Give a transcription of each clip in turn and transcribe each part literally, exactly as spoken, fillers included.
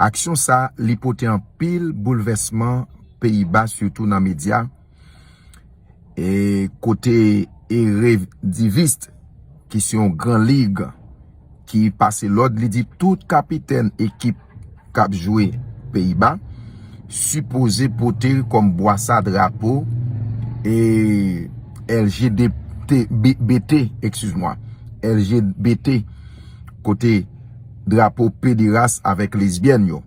Aksyon sa, li pote anpil boulvèsman Peyiba, sitou nan medya. E kote Eredivisie, ki se yon gran lig, ki pase lòd, li di tout kapitèn ekip k ap jwe Peyiba sipoze pote kòm bwasa drapo e L G B T, B T, excuse-moi, L G B T, kote drapo pederas avèk lesbyèn yo.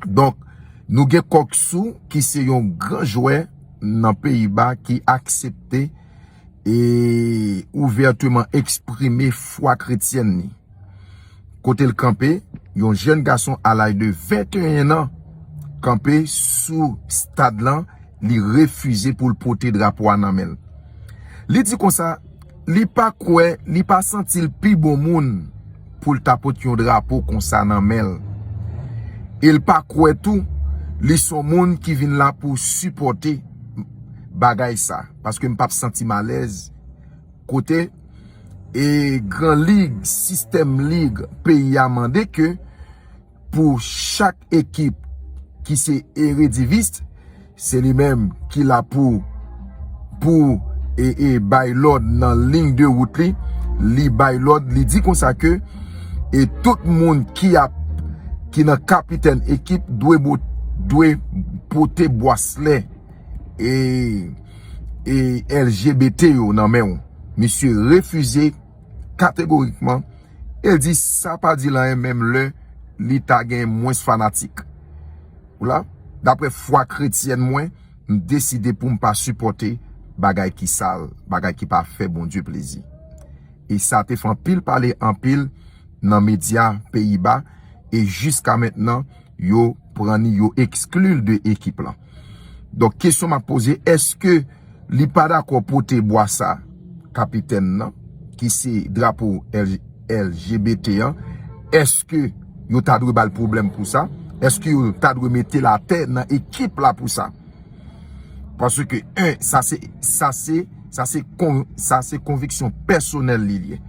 Donk, nou gen Kòksou ki se yon gran jwè nan Peyiba ki aksepte e ouvèteman eksprime fwa kretyèn li. Kote l kanpe, yon jèn gason a laj de venteyen an kanpe sou stad lan, li refize pou l pote drapo a nan men l. Li di konsa, li pa kwè, li pa santi l pi bon moun pou l ta pot yon drapo konsa nan men l. E l pa kwè tou, li se yon moun ki vin la pou sipòte bagay sa. Paske m p ap santi m alèz kote e gran lig, sistèm lig peyi a mande ke pou chak ekip ki se Eredivisie, se li menm ki la pou, pou e, e bay lòd nan liy de wout li, li bay lòd, li di konsa ke e tout moun ki ap, ki nan kapitèn ekip dwe bo-, dwe pote bwaslè e, e L G B T yo nan men w. Misye refize kategorikman. E l di sa pa di l anyen menm lè li ta gen mwens fanatik. Ou la, daprè fwa kretyèn mwen, m deside pou m pa sipòte bagay ki sal, bagay ki pa fè Bondye plezi. E sa te fè anpil pale anpil nan medya Peyiba, e jiska mentnan, yo pran ni, yo ekskli l de ekip lan. Donk, kesyon m ap poze, èske li pa dakò pote bwasa kapitèn nan, ki se drapo L-, L G B T an, èske yo ta dwe ba l pwoblèm pou sa? Èske yo ta dwe mete l atè nan ekip la pou sa? Paske, en, sa se, sa se, sa se kon-, sa se konviksyon pèsonèl li ye.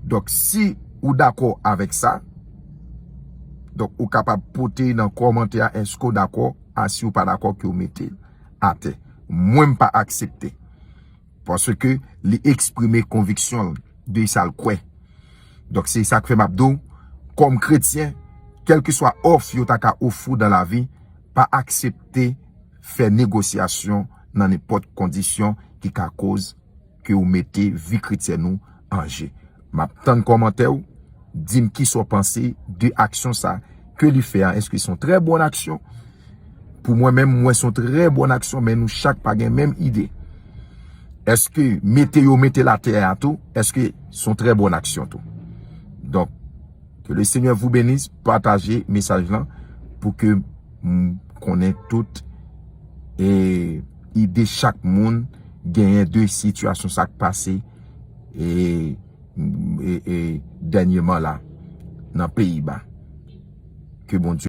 Donk, si ou dakò avèk sa, donk, ou kapab pote nan kòmantè a, èske w dakò, a si w pa dakò ke w mete l atè. Mwen, m pa aksepte. Paske li eksprime konviksyon l de sa l kwè. Donk, se sa k fè m ap di w, kòm kretyen, kèlkeswa òf yo ta ka ofri w dan lavi, pa aksepte fè negosyasyon nan nenpòt kondisyon ki ka koz ke w mete vi kretyèn ou an je. M ap tann kòmantè w, di m kisa w panse de aksyon sa ke li fè a. Èske se yon trè bòn aksyon? Pou mwen menm, m wè se yon trè bòn aksyon, men nou chak pa gen menm ide. Èske mete yo mete l atè a tou, èske se yon trè bòn aksyon tou? Donk, que le Seigneur vous bénisse, pataje mesaj lan pou ke m konnen tout e ide chak moun genyen de sitiyasyon sa k pase e, e, e dènyeman la nan Peyiba. Ke Bondye